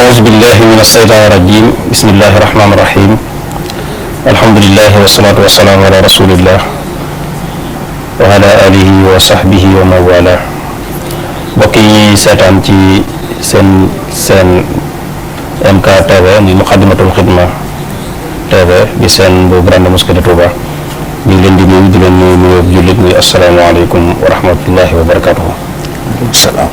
أعوذ بالله من الشيطان الرجيم بسم الله الرحمن الرحيم الحمد لله والصلاة والسلام على رسول الله وعلى آله وصحبه ومن والاه mbokk yi seetaan ci seen MKTV muy Muqaddimatul Xidma TV di seen bu Grande Mosquée de Touba ñu ngi leen di nuyu di leen nuyu jullit muy asalaamaaleykum wa rahmatullahi wa barakatuhu. salaam.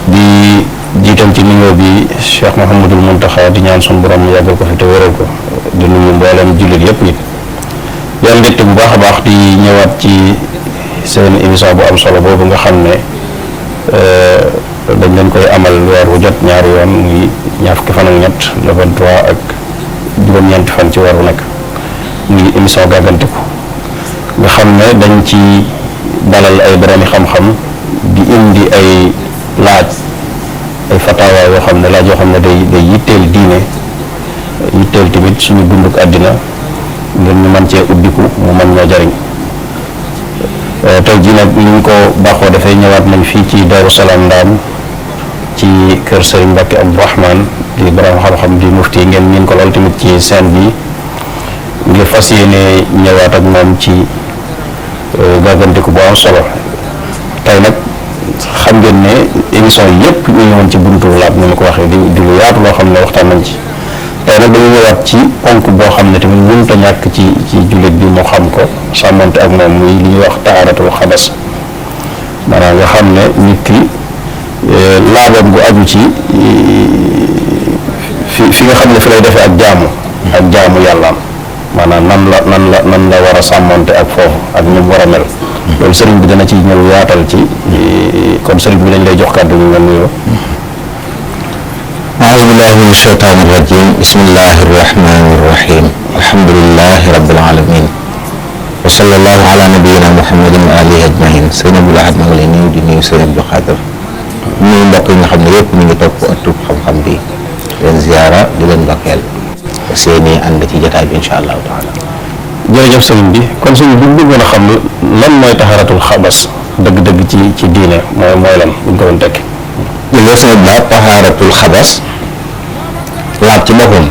di jiital ci nuyoo bi Cheikh Mouhamadul Mountakha di ñaan sunu borom mu yàggal ko fi te wéral ko di nuyu mboolem jullit yëpp it di am mbégte bu baax a baax di ñëwaat ci seen émission bu am solo boobu nga xam ne dañ leen koy amal weer wu jot ñaari yoon muy ñaar fukki fan ak ñett le 23 ak juróom-ñeenti fan ci weer wu nekk muy émission gàggantiku nga xam ne dañ ci dalal ay boroomi xam-xam di indi ay laaj ay fatawa yoo xam ne laaj yoo xam ne day yitteel diine yitteel tamit suñu dunduk àddina ngir ñu mën cee ubbiku mu mën ñoo jariñ tey jii nag ni ñu ko baaxoo dafay ñëwaat nañ fii ci Daaru Salaam Ndaam ci kër Serigne Mbacke Abdourahmane di borom xam-xam di mufti ngeen miin ko lool tamit ci scène bi ngir fas yéene ñëwaat ak moom ci gàggantiku bu am solo tey nag xam ngeen ne émission yi yëpp ñu ñëwoon ci buntu laab ni ma ko waxee di lu yaatu loo xam ne waxtaan nañ ci tey nag dañu ñëwaat ci ponk boo xam ne tamit mënut a ñàkk ci jullit bi moo xam ko sàmmante ak moom muy li ñuy wax tahaaratul xabas maanaam nga xam ne nit ki laabam gu aju ci fi nga xam ne fi lay defee ak jaamu yàllaam maanaam nan la war a sàmmante ak foofu ak ni mu war a mel loolu sëriñ bi dana ci ñëw yaatal ci kon sëriñ bi dañ lay jox kàddu gi nga nuyoo. أعوذ بالله من الشيطان الرجيم بسم الله الرحمن الرحيم الحمد لله رب العالمين وصلى الله على نبينا محمد وآله أجمعين sëñ Abdou Lahad maa ngi lay nuyu di nuyu sëñ Abdou Khadir nuyu mbokk yi nga xam ne yëpp ñu ngi topp ëttub xam-xam bi leen ziyaara di leen ndokkeel seeni ànd ci jotaay bi incha allahu taala. jërëjëf sëriñ bi kon suñu bu bëggoon a xam lan mooy taxaratul xabas dëgg-dëgg ci diine mooy lan buñ ko doon tekki. jërëjëf sëñ Abdou Lahad taxaratul xabas laab ci boppam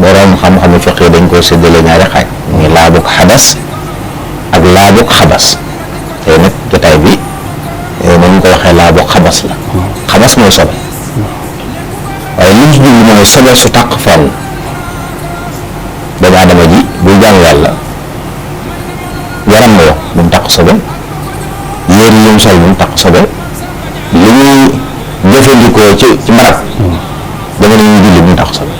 boroom xam-xamu fiq yi dañ koy séddale ñaari xaaj muy laabuk xadas ak laabuk xabas tey nag jotaay bi nañu ko waxee laabuk xabas la xabas mooy sobe waaye li ñu ci jublu mooy sobe su taq fenn doomu aadama ji buy jaamu yàlla yaram na wax bu mu taq sobe yéer yi mu sol bu mu taq sobe li ñuy jëfandikoo ci barab dama ne ñuy julli bu mu taq sobe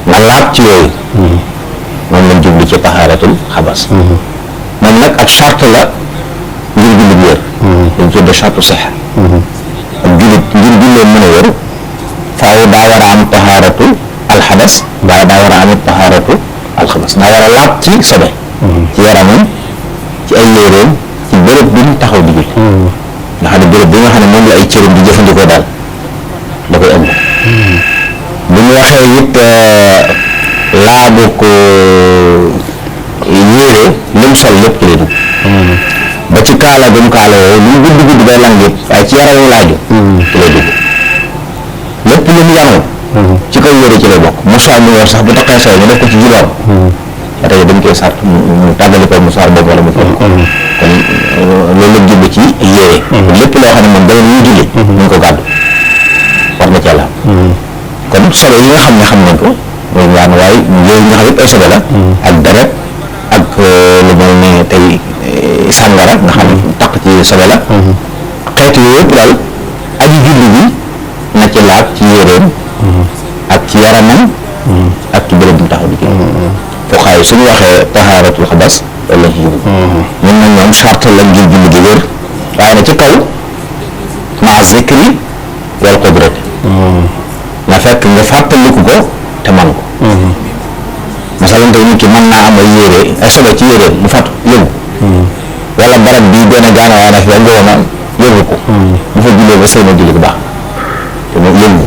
nga laab ci yooyu moom lañ jublu ci taxaaratul xabas moom nag ak charte la ngir julli bu wér dañ tudde charte sixa ak jullit ngir jullee mën a wér faaw daa war a am taxaaratu alxadas waaye daa war a amit taxaaratu alxabas daa war a laab ci sobe ci yaramam ci ay yéeréem ci béréb bi mu taxaw di julli nga xam ne béréb bi nga xam ne moom la ay cëram di jëfandikoo daal da koy ëmb bu ñu waxee it laabu ko yéere lim sol lépp ci lay dugg ba ci kaala ba mu kaala woowu lu mu gudd day lang yëpp waaye ci yaram laaju ci lay dugg lépp lu mu yanoo ci kaw yére ci lay bokk musaar mu yor sax bu taqee sow ñu def ko ci jibaam ba tey dañ koy sart mu tàggali ko musaar boobu wala mu toll kon loolu la jublu ci yére lépp loo xam ne moom dana ñuy julli ñu ko gàddu war na cee la kon sobe yi nga xam ne xam nañ ko mooy ñaan waaye yooyu nga xam yëpp ay sobe la ak deret ak lu mel ne tey sàngara nga xam ne taq ci sobe la xeetu yooyu yëpp daal aji julli bi na ci laab ci yéreem ak ci yaramam ak ci béréb bi mu taxaw di kii foo xaay suñu waxee tahaaratul xabas loolu lañ ci jublu ñun nag ñoom charte la ngir julli gi wér waaye nag ci kaw maa zikri wal qudrati na fekk nga fàttaliku ko te man ko masalan tey nit ki mën naa am ay yére ay sobe ci yéreem mu fàttu yëngu wala barab bii benn gaana waa na fi ba ngoona yëngu ko bu fa jullee ba seen julli ko baax te moom yëngu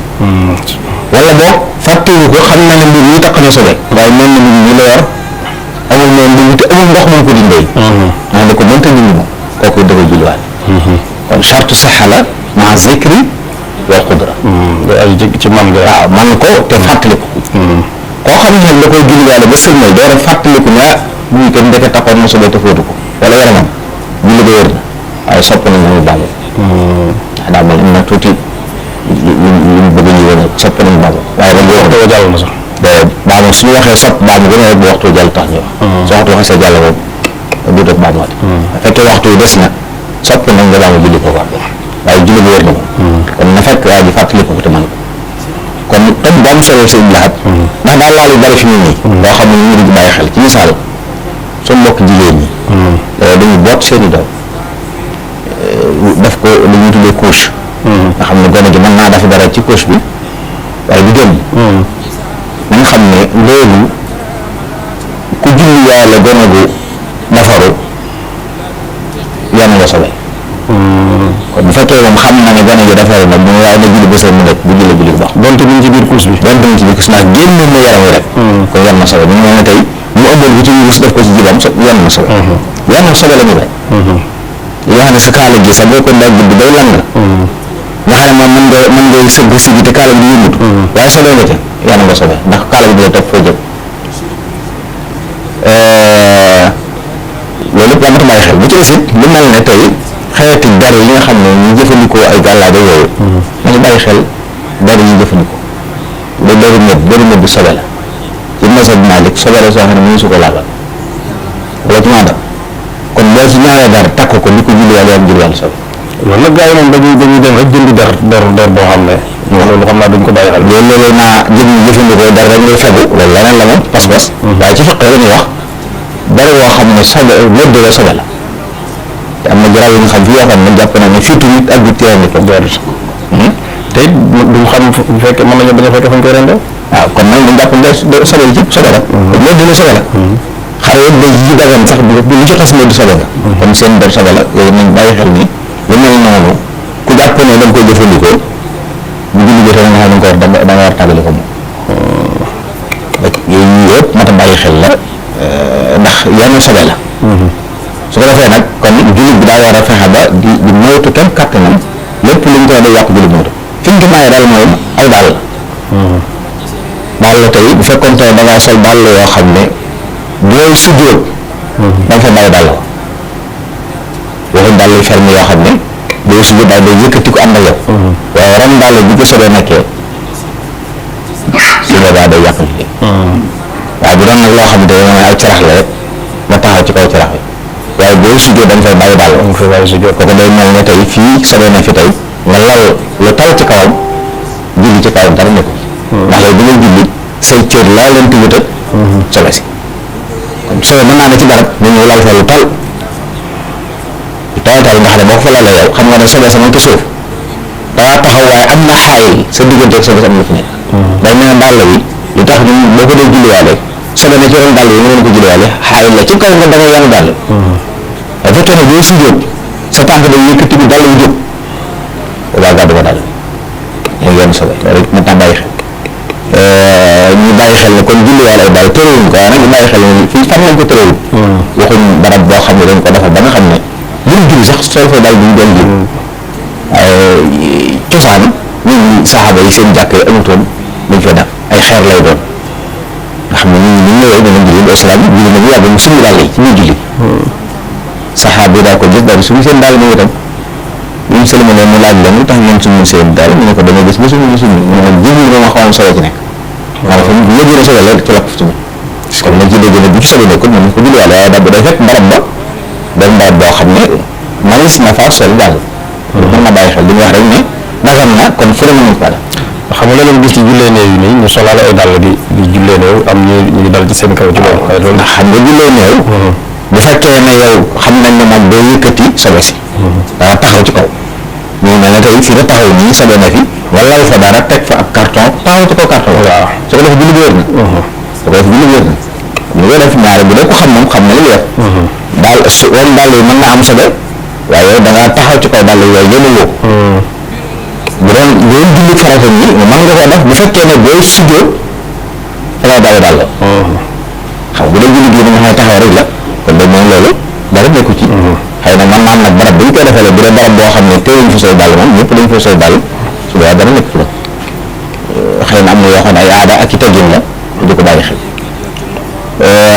wala boog fàttaliku ko xam na ne mbir yi taq na sobe waaye mel na mbir yi la war amul moom mbir te amul ndox moom ko dindee maa ne ko mënta dindi moom kooku dafay julliwaat kon charte saxa la maa zikri wal qudra. ay ci man nga. waaw man ko te fàttaliku. koo xam ne da koy julliwaale ba sëlmal door a fàttaliku ne muy kat ndeke taxoon na sobe te fóotu ko wala yaramam julli ba wér na waaye sopp nañ muy baamu. daa mel am na tuuti lu bëgg ñu wone sopp nañ baamu waaye nag waxtu wa jàll na sax baamu suñu waxee sopp baamu gën a rek bu waxtu jàll tax ñu wax soo waxtu waxee sa jàll moom du def baamuwaat fekkee waxtu yi des na sopp nañ nga baamu julli ko war waaye julli bu wér na moom kon na fekk waa ji fàttaliku ko te man ko kon tam bu am solo sëñ laxat ndax daal laal yu bari fi mu nii loo xam ne ñu ngi bàyyi xel ci misaal suñu mbokk jigéen ñi dañu boot seeni doom def ko li ñuy tuddee couche nga xam ne gone gi mën naa dafa dara ci couche bi waaye du génn na nga xam ne loolu ku julli yàlla gone gu defaru yan nga sobe kon bu fekkee moom xam na ne gone gi defaru nag mu waaye na julli ba seen mu nekk bu julli bu baax donte mu ngi ci biir couche bi donte mu ngi ci biir couche ndax génn na yaram wi rek kon yan na sobe ñu mel ne tey mu ëmbal bu ci wurus def ko ci jibam yan na sobe yan na sobe la ñu bay li nga xam ne sa kaala gi sax boo ko daa gudd day lang nga xam ne moom mën ngay sëgg si bi te kaala bi di yëngatu waaye sobe nga ca yan nga sobe ndax kaala bi dina topp foo jëm loolu lépp daa mat a bàyyi xel bu ci aussi lu mel ne tey xeeti der yi nga xam ne ñu jëfandikoo ay gàllaade yooyu nañu bàyyi xel der yi jëfandikoo lu deru nëb bu sobe la ci mazhab Maalik sobe la soo xam ne mënu su ko laabal wala ci maanaam kon boo ci ñaaree dara takk ko li ko julliwaale am julliwaale sobe loolu nag gars yi moom dañuy dem rek jëndi der boo xam ne loolu xam naa duñ ko bàyyi xel loolu naa jëfandikoo dara rek ngay fegu loolu leneen la moom pas-pas waaye ci fiq la ñuy wax dara yoo xam ne sobe mëdd la sobe la te am na garab yi nga xam fi yoo xam ne jàpp na ne fiitu nit ak bi téye nit ko te it duñ xam bu fekkee mën nañu bañ a fekkee fañ koy rendee waaw kon nag dañ jàpp ne sobe yi ci sobe la mëdd la sobe la xare yëpp day yi dagan sax lu ci xas mëdd sobe la kon seen der sobe la yooyu nañ bàyyi xel ni lu mel noonu ku jàpp ne da nga koy jëfandikoo bu julli jotee nga xam ne da nga war a tàggale ko moom yooyu yëpp mat a bàyyi xel la ndax yenn sobe la su ko defee nag kon jullit bi daa war a fexe ba di moytu kenn kàttanam lépp lu ñu koy day yàq jullit moytu fi ñu ko mayee daal mooy ay dàll daal la tey bu fekkoon tey da ngaa sol dàll yoo xam ne booy sujjóot da nga fa bàyyi dàll waxuñ dàll yu ferme yoo xam ne booy sujjóot daal day yëkkati ko ànd ak yow waaye ren dàll bi ko sobee nekkee su boobaa day yàq jullit waaye bu doon nag loo xam ne day ay carax la rek nga taxaw ci kaw carax yi waaye booy sujjóot da nga fay bàyyi dàll kooku day mel ne tey fii sobee na fi tey nga lal lu taw ci kawam julli ci kawam dara nekku ndax yow bi ngay julli say cër laa leen tiwut ak sobe si kon sobe mën naa ne ci barab ñu ñëw lal fa lu tal nga xam ne boo ko fa lalee yow xam nga ne sobe sa moom ci suuf dangaa taxaw waaye am na xaayil sa diggante ak sobe sa am na fi nekk day mel ne dàll wi lu tax ñun boo ko dee julliwaale sobe ne ci ron dàll yi nga leen ko julliwaale xaayil la ci kaw nga da nga yanu dàll waaye fekkee ne boo sujjóot sa tànk day yëkkati bi dàll wu jóg boobaa gàddu ko dàll mooy yenn sobe loolu it mën naa bàyyi xel ñu bàyyi xel ne kon julliwaale ay dàll tërëwuñ ko waaye nag ñu bàyyi xel ne fii fan lañ ko tërëwul waxuñ barab boo xam ne dañ ko defal ba nga xam ne buñ julli sax sol fa dàll bi ñu doon jël waaye cosaan ñun saxaaba yi seen jàkk yi amutoon dañ fa def ay xeer lay doon nga xam ne ñu ñëwee danañ julli ba islam julli na bu yàgg mu suñu dàll yi ci ñuy julli saxaaba yi daa ko gis daal suñu seen dàll moom itam bu ñu sëlma ne mu laaj leen lu tax ngeen suñu seen dàll ñu ne ko dañoo gis ba suñu mu ne jël ñu ma xawoon solo ci nekk waaye fa ñu yëgee solo la ci lakk suñu kon nañ ci dégg ne bu ci solo nekkul moom ko julliwaale waaye dab day fekk barab ba doon barab boo xam ne manis na faa sol daal mën na bàyyi xel li ñu wax rek ne dagan na kon fu ne mën nañ ko def xam nga leen gis ci jullee néew yi nii ñu solaale ay dàll di jullee néew am ñu ngi dal ci seen kaw ci loolu waaye loolu xam nga jullee néew bu fekkee ne yow xam nañ ne moom doo yëkkati sobe si danga taxaw ci kaw ñu mel ne tey fii nga taxaw nii sobe na fi wala fa dara teg fa ab carton taxaw ci kaw carton waaw su ko def julli bi wér na su ko def julli bi wér na lu nga def ñaare bu dee ko xam moom xam na li def daal wan dàll yi mën na am sobe waaye yow da ngaa taxaw ci kaw dàll yi waaye yéen woo bu doon julli farata ni mën nga koo def bu fekkee ne booy sujjóot fa la bàyyi dàll xam bu dee julli gi nga xam ne taxaw rek la kon dañ moom loolu dara nekku ci xëy na mën naa am nag barab bu ñu koy defee bu dee barab boo xam ne teewuñ fa say dàll moom ñëpp dañ fa say dàll su su boobaa dara nekk la xëy na am na yoo xam ne ay aada ak i teggin la di ko bàyyi xel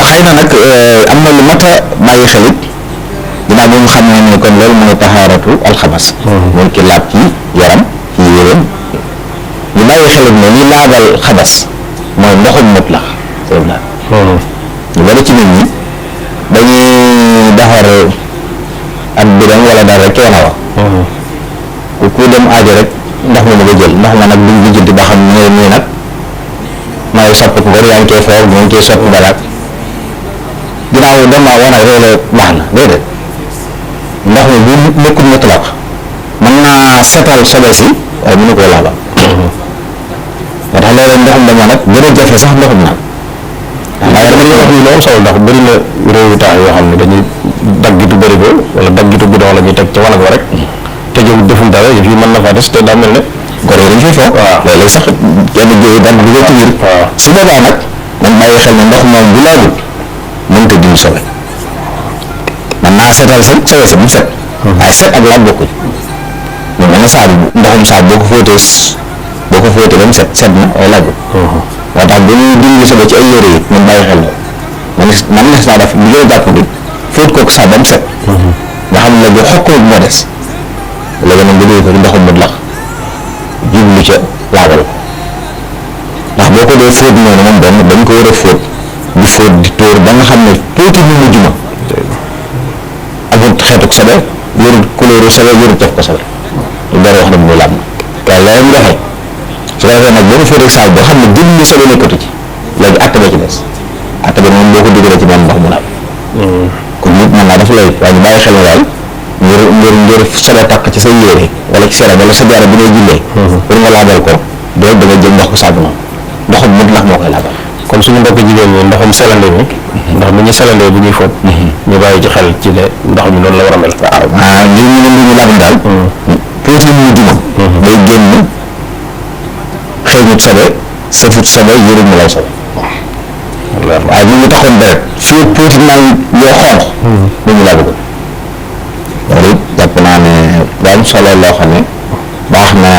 xëy na nag am na lu mat a bàyyi xel it ginnaaw bi nga xam ne kon loolu mooy taxaaratu alxabas mooy ki laab ci yaram ci yéreem ñu bàyyi xel ne li laabal xabas mooy ndoxum mutlax sëñ la ñu bari ci nit ñi dañuy defar ak bidon wala dara rek coono wa ku dem aajo rek ndox mi nga jël ndox ma nag duñ lijjanti ba xam ne nii nag may sopp ko yaa ngi koy foog ñu ngi koy sopp balaat ginnaaw dama wan ak loolu baax na déedéet ndox mi bu nekkul mutlaq mën naa setal sobe si waaye mënu koo laabal moo tax loolu ndoxum dama nag gën a jafe sax ndoxum naan waaye dama wax ni loolu solo ndax bëri na réewu taax yoo xam ne dañuy daggitu bërigo wala daggitu bidon la ñuy teg ca wanag wa rek te jël deful dara yëf yi mën na faa des te daa mel ne gone yi dañ fiy foog waaw léeg-léeg sax kenn jóge daan dugal ci biir su boobaa nag nañ bàyyi xel ne ndox moom bu laabul mënta dindi sobe man naa seetal sa sobe sa bu set waaye set ak laab bokkuñ lu mel ne saabu ndoxum saabu boo ko fóotee ba mu set na waaye laabul moo tax bu ñuy dindi sobe ci ay yére yi nañ bàyyi xel man nes naa def li gën a jàpp di fóot kooku saabu ba mu set nga xam ne léegi xokk bu moo des léegi nag bu dee ko ci ndoxum mut lax jublu ca laabal ndax boo ko dee fóot noonu moom benn dañ ko war a fóot di tóor ba nga xam ne tuuti mu mujj ma amul xeetuk sobe yorul couleur sobe yorul caf ko sobe lu dara wax na mu laab na waaye loolu mu joxe su ko defee nag boo ko fóotee saal boo xam ne jëmmi sobe nekkatu ci léegi atte ba ci des atte ba moom boo ko dugalee ci moom ndox mu laab kon nit mën naa def lay waaye ñu bàyyi xel ne daal ngir sobe tàkk ci sa yére wala ci sera wala sa jaara bi ngay jullee pour nga laabal ko doo da nga jël ndox ko saabu noonu ndoxum mut lax moo koy laabal kon suñu mbokk jigéen ñi ndoxum selande mi ndax bu ñu selandee bu ñuy fóot ñu bàyyi ci xel ci ne ndox mi noonu la war a mel waaw ngir ñu ne ñu laabal daal tuuti mu mujj ma day génn xëynut sobe safut sobe yërul mu lay sobe waaye ñu ngi taxoon deret fii tuuti naan yoo xonq bu ñu laabal ko loolu it jàpp naa ne lu am solo loo xam ne baax na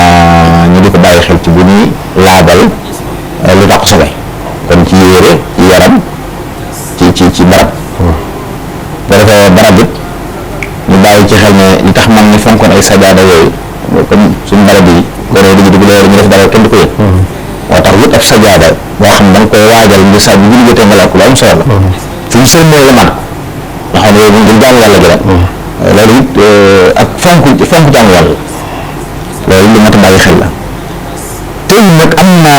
ñu di ko bàyyi xel ci bu ñuy laabal lu tax sobe kon ci yére ci yaram ci barab boo defee barab it ñu bàyyi ci xel ne li tax man ni fonkoon ay sajaada yooyu comme suñu barab yi gone yi dañu dugg léegi ñu def dara kenn du ko yëg moo tax wut ab sajaada boo xam ne da nga koy waajal ngir saa bu ñu jotee nga lakk lu am solo la fi ñu seen mooy la man nga xam ne yooyu ngir jaamu yàlla gi la loolu it ak fonk jaamu yàlla loolu lu mat a bàyyi xel la tey nag am na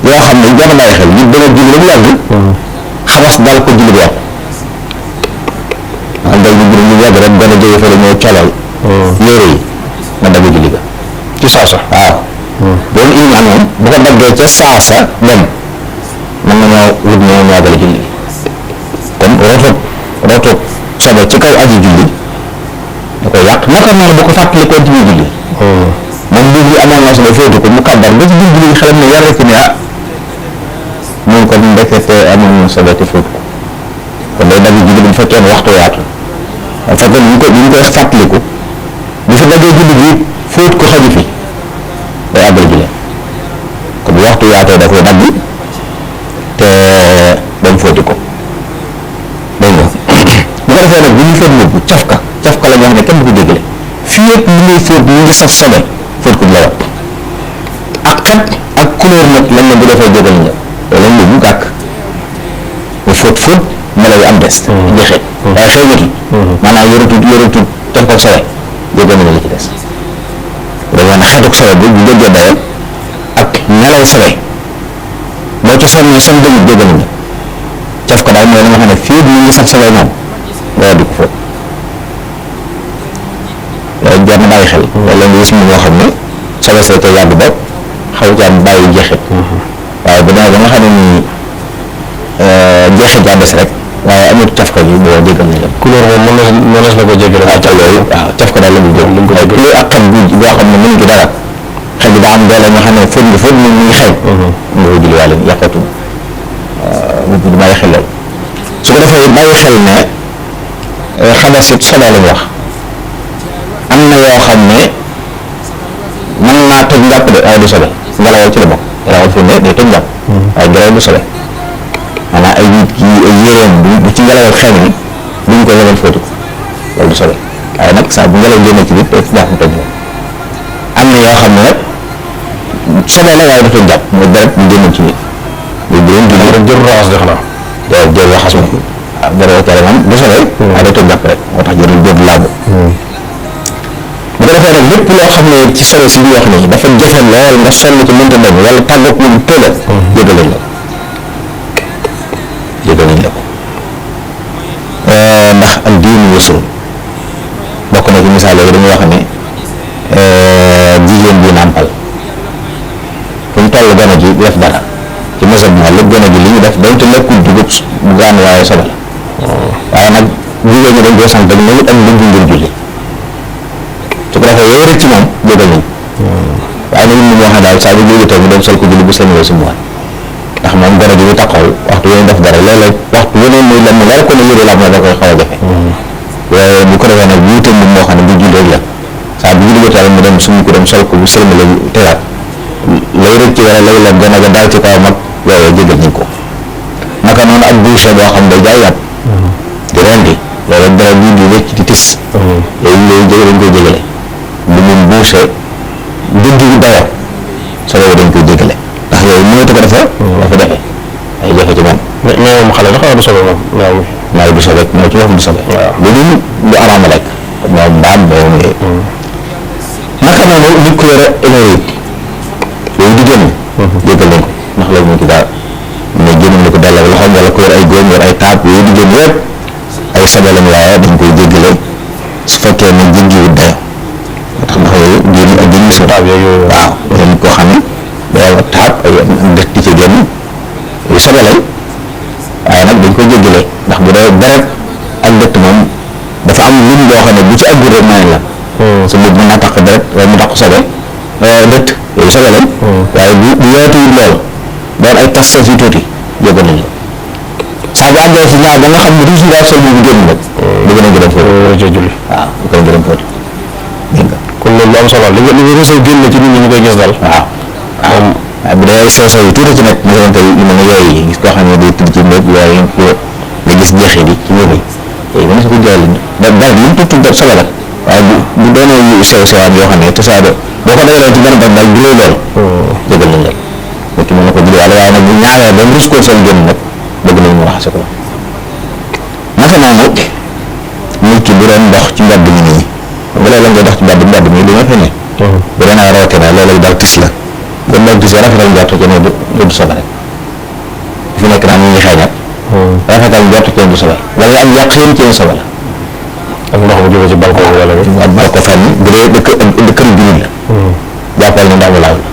yoo xam ne jar a bàyyi xel nit dana julli ba mu yàgg xabas dal ko julli bu yàqu am day julli bu yàgg rek gën a jóge fa la ñëw colal yére yi nga dagg julli ga ci saasa waaw loolu ilimaan moom bu ko daggee ca saasa dem mën nañoo wut ñoo ñaagale julli kon rootoog sobe ci kaw aji julli da koy yàq naka noonu bu ko fàttalikoo ci biir julli moom mbir yi amoon na sobe fóotu ko mu kàddar ba ci biir julli xelam ne yar rek ne moom kon ndekete amoon na sobe te fóotu ko kon day dagg julli bu fekkee ne waxtu yaatu bu fekkee ne ñu koy fàttaliku bu fi daggee julli bi fóot ko xaju fi day àggal julli kon bu waxtu yaatoo da koy dagg te dem fóoti ko dégg nga bu ko defee nag bu ñu fóot boobu cafka la ñoo xam ne kenn du ko jéggale fii yëpp li ngay fóot ñu ngi saf sobe fóot ko la wat ak xet ak couleur nag lañ ne bu defee jégal nga loolu lañ bu gàkk bu fóot melo yu am des jeexee waaye xëy matul maanaam yoratut caf ko sobe jégal na li ci des dañoo ne xetuk sobe bi bu jógee dayo ak nelaw sobe boo ci sonni son dëgg jégal na caf ko daal mooy li nga xam ne fii ñu ngi saf sobe moom loolu di ko fóot loolu jar na bàyyi xel wala nga gis moo xam ne sobe say te yàgg ba xaw caa bàyyi jeexit waaye bu demee ba nga xam ne nii jeexit yaa des rek waaye amul cafka ji boo jégal nañ la couleur moom mënees na ko jégal waaw ca loolu waaw cafka daal la muy jël ko couleur ak xet bi boo xam ne mënuñ ci dara xel bi daa am doole nga xam ne fóot mu ngi xeeñ nga ko julli waale yàqatu nit ñi di bàyyi xel loolu su ko defee bàyyi xel ne xabas it sobe lañ wax am na yoo xam ne mën naa toj njàpp de waaye du sobe ngelaw ci la bokk ngelaw fi ne day toj njàpp waaye ngelaw du sobe maanaam ay nit ki ay yéreem bu ci ngelawal xeeñ ni duñ ko lebal fóotu ko loolu du sobe waaye nag saa bu ngelaw génne ci nit rek jàpp toj moom am na yoo xam ne nag sobe la waaye du toj jàpp mooy deret bu génne ci nit muy bu leen rek jël raxas de xanaa jël raxas moom waaw deret tere moom du sobe waaye day toj jàpp rek moo tax jël jël laabu bu ko defee nag lépp loo xam ne ci solo si ñu wax nii dafa jafe lool nga sonn ci mënta dem wala tàggat moom tëla jégal nañ la jégal nañ la ko ndax ak diinu yusru bokk na ci misaal yooyu dañuy wax ne jigéen bi nàmpal fu mu toll gone gi def dara ci mosam ma lépp gone gi li ñu def donte lekkul dugub bu gaan waaye sobe la waaye nag jigéen ñi dañ koy sant dañ newut am luñ ngir julli su ko defee yooyu rek ci moom jégal nañ waaye nag ñun moo xam daal saa bu jógetee mu dem sol ko julli bu seen si muwaat ndax moom gone gi bu taxawul waxtu yooyu def dara léeg-léeg waxtu yeneen muy lan leer ko ne yëre la moo da koy xaw a jafe waaye bu ko defee nag wuute moom moo xam ne bu julli rek la saa bu julli jotee mu dem suñu ko dem sol ko bu seen la tegaat lay rëcc ci wala lay la gën a daal ci kaw mag yooyu jégal nañ ko naka noonu ak boucher boo xam day jaay yàpp di rendi loolu dara bii di rëcc di tis yooyu dañ koy jégale lu mun boucher dëgg bi dara solo dañ koy jégale ndax yooyu mënatu ko dafa jafe ay jafe ci moom mais moom xale la xanaa du sobe moom naaw du sobe moo ci wax du sobe lu dul lu araam lekk moom mbaam moom naka noonu nit ku yore hémorroïde yooyu di génn jégal nañ ko ndax loolu moo ci dara mais génn na ko delloo loxoom wala ku yor ay góom yor ay taab yooyu di génn yëpp ay sobe lañ waaye dañ koy jégale su fekkee ne jéggiwut dayo tax ndax yooyu génn ak génn si taab yooyu waaw yooyu koo xam ne day am taab ay def di ci génn yu sobe lañ waaye nag dañ koy jéggale ndax bu dee deret ak dëtt moom dafa am lim boo xam ne bu ci àggul rek may la su nit mën naa taq deret wala mu taq sobe dëtt yooyu sobe lañ waaye bu yaatuwul lool doon ay tas yu tuuti jégal nañ la saa bu àggee ci ñaar ba nga xam ne résultat absolu bu génn nag bëgg nañ ko dem fóoti julli waaw bu ko dem fóoti dégg nga kon loolu lu am solo li nga réseau génn ci nit ñi ñu koy gis daal waaw bu dee ay sew yu tuuti ci nekk mu doon tey lu mel ne yooyu yi gis koo xam ne day tëdd ci néeg yooyu nga gis jeexit yi ci néeg yi yooyu mën na ko jaay da dara li mu tudd sobe la waaye bu doonee yu sew sewaan yoo xam ne te saa boo ko dajaloon ci benn bag daal bu rëy lool jégal nañ la nit ki mën na ko julli waaye nag bu ñaaree ba mu rus koo seen génn nag bëgg nañ mu raxase ko naka noonu nit ki bu doon dox ci mbedd mi nii bu lee la ngay dox ci mbedd mi lu ma fi ne bu dee naa rawatina loolu daal tis la bu doon gisee rafetal njort ci ne du sobe rek fi nekk naa ñu ngi xeeñat rafetal njort ci ne du sobe wala am yàqin ci ne sobe la ak ndox mu jóge ci balcon wala ak balcon fenn bu dee kër jullit la jàppal ne ndox mu laal la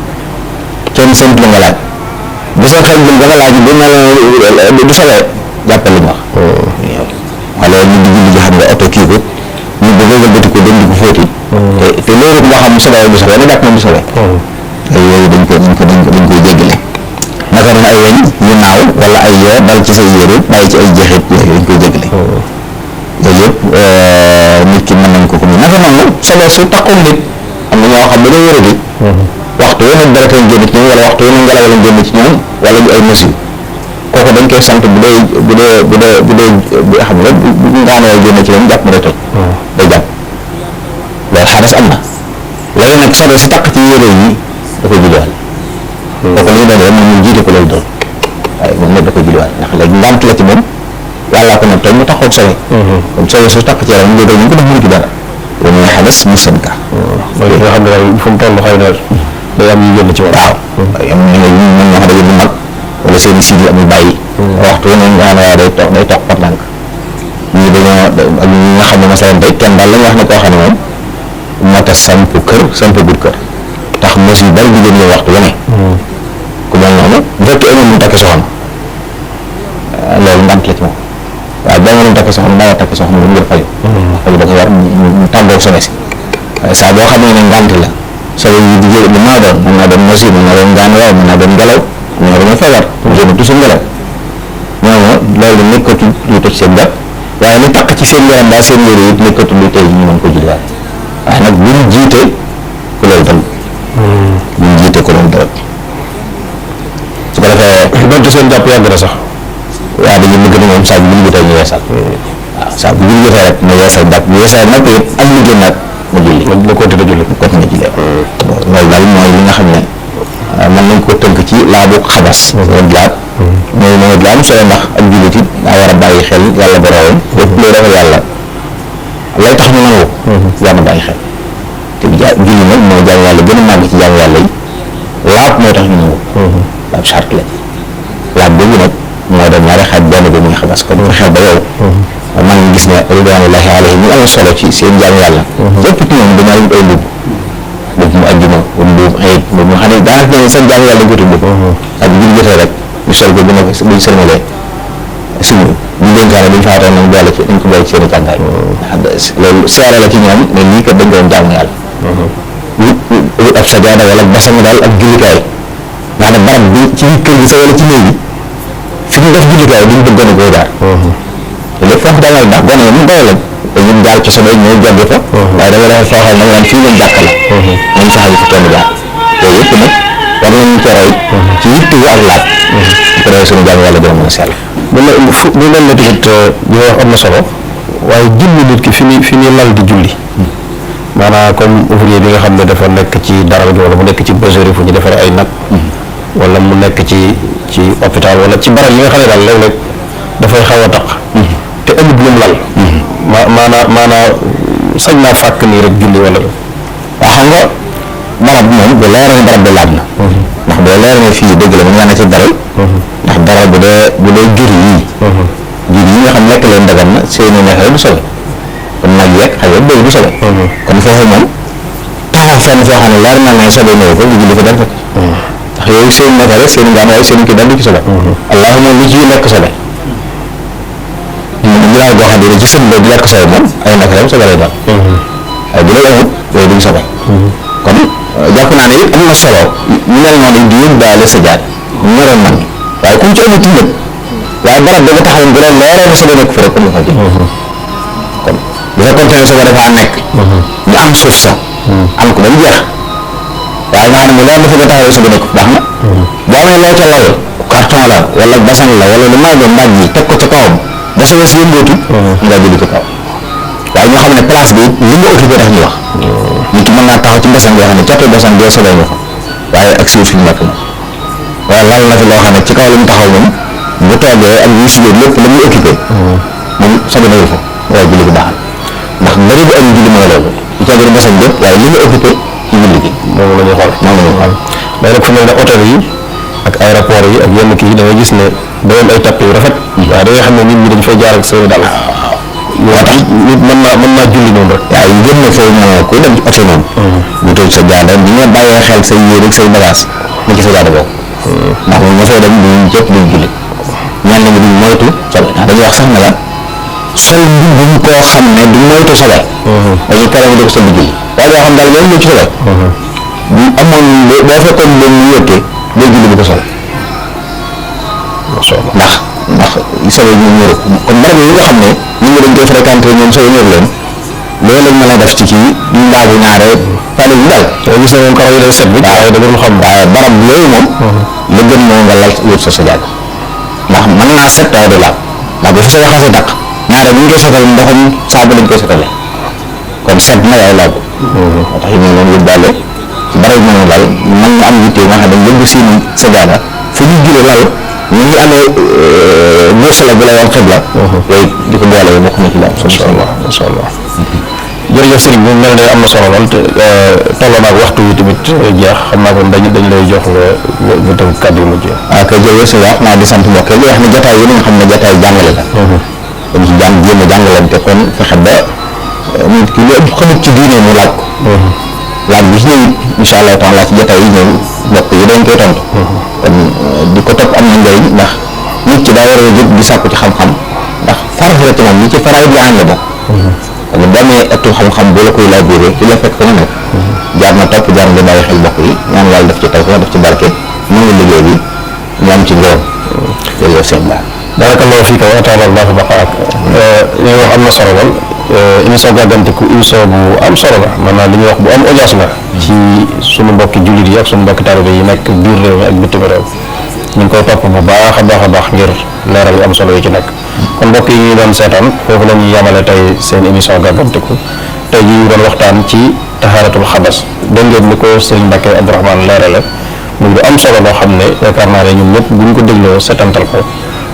kenn seen lu nga laaj bu seen xel bi nga laaj bu mel du sobe jàppal li mu wax wala ñu di julli ji xam nga oto kii ko ñu bëgg bëti ko dem di ko fóoti te loolu nga xam sobe du sobe na jàpp moom du sobe yooyu dañ koy jéggale naka noonu ay weñ yu naaw wala ay yoo dal ci say yére bàyyi ci ay jeexit yooyu dañ koy jéggale yooyu yëpp nit ki mën nañ ko ko naka noonu sobe su taxul nit am na ñoo xam ne dañoo wér di waxtu yeneen dara lañ génn ci ñoom wala waxtu yeneen ngelaw lañ génn ci ñoom wala ñu ay machine kooku dañ koy sant bu dee xam nga bu ngaanoo génn ci ñoom jàpp ma day toj day jàpp loolu xadas am na léegi nag sobe si taq ci yére yi da koy julliwaal kooku li ñu doon moom ñu jiite ko lay doon waaye moom nag da koy julliwaal ndax léegi ngant la ci moom yàllaa ko ne tey mu taxaw sobe comme sobe su taq ci yaram ñu ko def mënu ci dara loolu mooy xadas ñu seen ka mooy nga xam ne daal fu mu toll xëy na day am yu génn ci moom waaw am na ñoo xam ne bu mag wala seen i siidi amul bàyyi waxtu yeneen nga xam ne waaye day toog par ndànk ñii dañoo ak ñi nga xam ne masalan tey kenn daal la ñu wax ne koo xam ne moom moo tax samp gud kër tax mos yu bari jigéen ñi waxtu wane ku mel noonu bu fekkee amoon mu takk soxna loolu ngant la ci moom waaye boo mënoon takk soxna daa war takk soxna bu ngir fayu fayu da ko war mu tàggoog sobe si waaye saa boo xamee ne ngant la sobe yi di jël mën naa doon mos yi mën naa doon ngaan waaw mën naa doon ngelaw mën naa doon feebar génn toujours ngelaw ñooñu loolu nekkatul luy toj seen jàpp waaye li takk ci seen yaram daal seen yére yi nekkatul luy tey ñu mën ko julliwaat waaye nag bu ñu jiite ku loolu tam ñu jiite ko doon deret su ko defee donte seen jàpp yàgg na sax waaw dañuy bëgg ne moom saa bu julli jotee ñu yeesal waaw saa bu julli jotee rek mu yeesal jàpp bu yeesal nag it am lu génn nag mu julli mu continué julli loolu daal mooy li nga xam ne mën nañ ko tënk ci laabu xabas laab mooy lu am solo ndax ak jullit it daa war a bàyyi xel yàlla boroom lépp luy defal yàlla lay tax ñu nangu war na bàyyi xel te julli nag mooy jaamu yàlla gën a màgg ci jaamu yàlla yi laab mooy tax ñu nangu laab charte la laab boobu nag moo doon ñaari xaaj benn bi muy xabas kon fexeel ba yow maa ngi gis ne ridwanullahi alayhim ñu am solo ci seen jaamu yàlla lépp ci ñoom dañaa wut ay mbubb mu àjjuma mbubb ayib mbubb mu xam ne daanaka ne seen jaamu yàlla dañ ko tudd ak bu ñu jotee rek ñu sol ko bu nekk buñ sërmalee suñu ñu dénkaane buñ faatoon nañ boole ci dañ ko boole ci seen i càngaay loolu seere la ci ñoom ne lii kat dañ ko doon jaamu yàlla wut ab sajaada wala basang daal ak jullikaay nga xam ne barab bi ci kër gi sa wala ci néeg bi fi ñu def jullikaay duñ bëgg gone koo jaar te lépp foofu daal ndax gone yi mu doy lañ dañuy jaar ci sobe ñëw jogg fa waaye dama leen fooxal nag naan fii lañ jàkk la nañ sax yi fi kenn jaar yooyu yëpp nag war nañu ko roy ci yitte wu ak laaj bu ko defee suñu jaamu yàlla dina mën a sell bu mel ne tamit li nga wax am na solo waaye julli nit ki fi muy lal di julli maanaam comme ouvrier bi nga xam ne dafa nekk ci dara ji wala mu nekk ci bergerie fu ñu defaree ay nag wala mu nekk ci hôpital wala ci barab yi nga xam ne daal léeg-léeg dafay xaw a taq te amut lu mu lal maanaa sañ naa fàkk nii rek julli wala waaw xam nga barab moom bu leer ne barab bi laab na ndax boo leer ne fii dëgg la mën nga ne ci daral ndax daral bu dee jur yi nga xam lekk leen dagan na seeni neexee du sobe kon nag yeeg xëy na bëy du sobe kon foofu moom taxaw fenn foo xam ne leer na ne sobe ñëw ko ñu julli ko dem fekk ndax yooyu seen neexee rek seen ngaan waaye seen kii daal du ci sobe allahuma li ci lekk sobe ginnaaw boo xam ne ci sën ba di lekk sobe moom ay neexee sobe lay doon waaye bu lay amut yooyu duñ sobe kon jàpp naa ne it am na solo ñu mel noonu di yóbbaale sa jaat ñoroon man waaye comme ci amut nag waaye barab ba nga taxawoon bu doon leeree na sobe nekk fi rek am na fa jëm kon bu fekkoon ne sobe dafa nekk ñu am suuf sa am ko ba mu jeex waaye nga xam ne mu leer na fa nga taxawee sobe nekk baax na boo amee loo ca lal carton la wala basan la wala lu maa doon mbaaj yi teg ko ca kawam ba sobe si yëngootu nga julli ci kaw waaye ñoo xam ne place bi li nga occupé tax ñu wax nit ki mën naa taxaw ci basan boo xam ne catu basan bee sobe nga fa waaye ak suuf fi ñu nekk moom waaye lal na fi loo xam ne ci kaw la mu taxaw moom bu toogee ak ñi si biir lépp la muy occupé moom sobe na fa waaye julli gi baaxal ndax bëri bu am julli mooy loolu bu toogee basan bépp waaye li nga occupé ci julli gi moom la ñuy xool mais nag fu mel ne hôtel yi ak aéroport yi ak yenn kii yi da ngay gis ne day am ay tapp yu rafet waaye da ngay xam ne nit ñi dañ fay jaar ak seen dal moo tax nit mën naa julli noonu rek waaw yu gën na foofu moo ku dem ci oto noonu bu toog sa jaada bi nga bàyyee xel say yére ak say bagage na ci sa jaada boobu ndax moom nga fay dem duñ jëpp duñ julli ñaan nañu duñ moytu sobe ndax dañuy wax sax ne la sol mbubbum koo xam ne du moytu sobe dañuy tere nga di ko sol di julli waaye doo xam daal loolu moo ci sobe bu amoon boo fekkoon leen ñu yëkkee day julli bu ko sol ndax sobe ñu ñëru kon barab yi nga xam ne nit ñi dañ koy fréquenté ñoom sobe ñëru leen loolu lañ mën a def ci kii ñu laabu ñaare fale ñu dal te gis na moom karaw yi day set bi waaye da dul xam waaye barab yooyu moom la gën moo nga lal wut sa sajaada ndax mën naa set waaye du laab ndax bu fi sa waxase daq ñaare bu ñu koy setal ndoxum saabu lañ koy setale kon set na waaye laab moo tax yi moom noonu yóbbaale barab yi moom daal mën nga am yitte nga xam ne yëngu seen sajaada fu ñu jule lal ñu ngi amee bursala bi la woon xibla yooyu di ko boole bokk na ci la masha Allah jërëjëf sëriñ bi mel ne am na solo lool te tolloo naag waxtu wi tamit jeex xam naa kon dañ lay jox nga tënk kàddu yu mujj waaw kay jërëjëf si wax naa di sant mbokk yi wax ne jotaay yi nga xam ne jotaay jàngale la kon ci jéem a jàngalante kon fexe ba nit ki lu ëpp xamut ci diine mu laaj ko laaj bi ci ñëw incha allah taala ci jotaay yi ñëw mbokk yi dañ koy tontu kon di ko topp am na njëriñ ndax nit ki daa war a jóg di sàkku ci xam-xam ndax farata la ci moom ñi ci faraay bi ànd la bokk kon boo amee ëttu xam-xam boo la koy laajuree ci la fekk fa nga nekk jaar na topp jaar nga bàyyi xel mbokk yi ñaan yàlla def ci taw def ci barke nangu liggéey bi ñu am ci ngërëm jërëjëf sëñ Ba barakallahu fiika wa ta'ala Allahu baqaak li nga wax am na solo lool émission gàggantiku émission bu am solo la maanaam li ñuy wax bu am audience la ci sunu mbokki jullit yi ak sunu mbokki taalibe yi nekk biir réew mi ak bitim réew ñu ngi koy topp bu baax a baax ngir leeral yu am solo yi ci nekk kon mbokk yi ñu doon seetaan foofu la ñuy yamale tey seen émission gàggantiku tey jii ñu doon waxtaan ci tahaaratul xabas dégg ngeen ni ko Serigne Mbacke Abdourahmane leerale muy lu am solo loo xam ne yaakaar naa ne ñun ñëpp bu ñu ko dégloo seetantal ko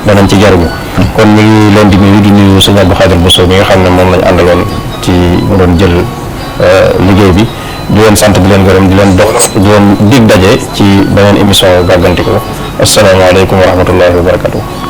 danañ ci jariñu kon ñu ngi leen di nuyu sëñ Abdou Khadir Bousso mi nga xam ne moom lañ àndaloon ci mu doon jël liggéey bi di leen sant di leen gërëm di leen dig daje ci beneen émission gàggantiku asalaamaaleykum wa rahmatullahi wa barakatuh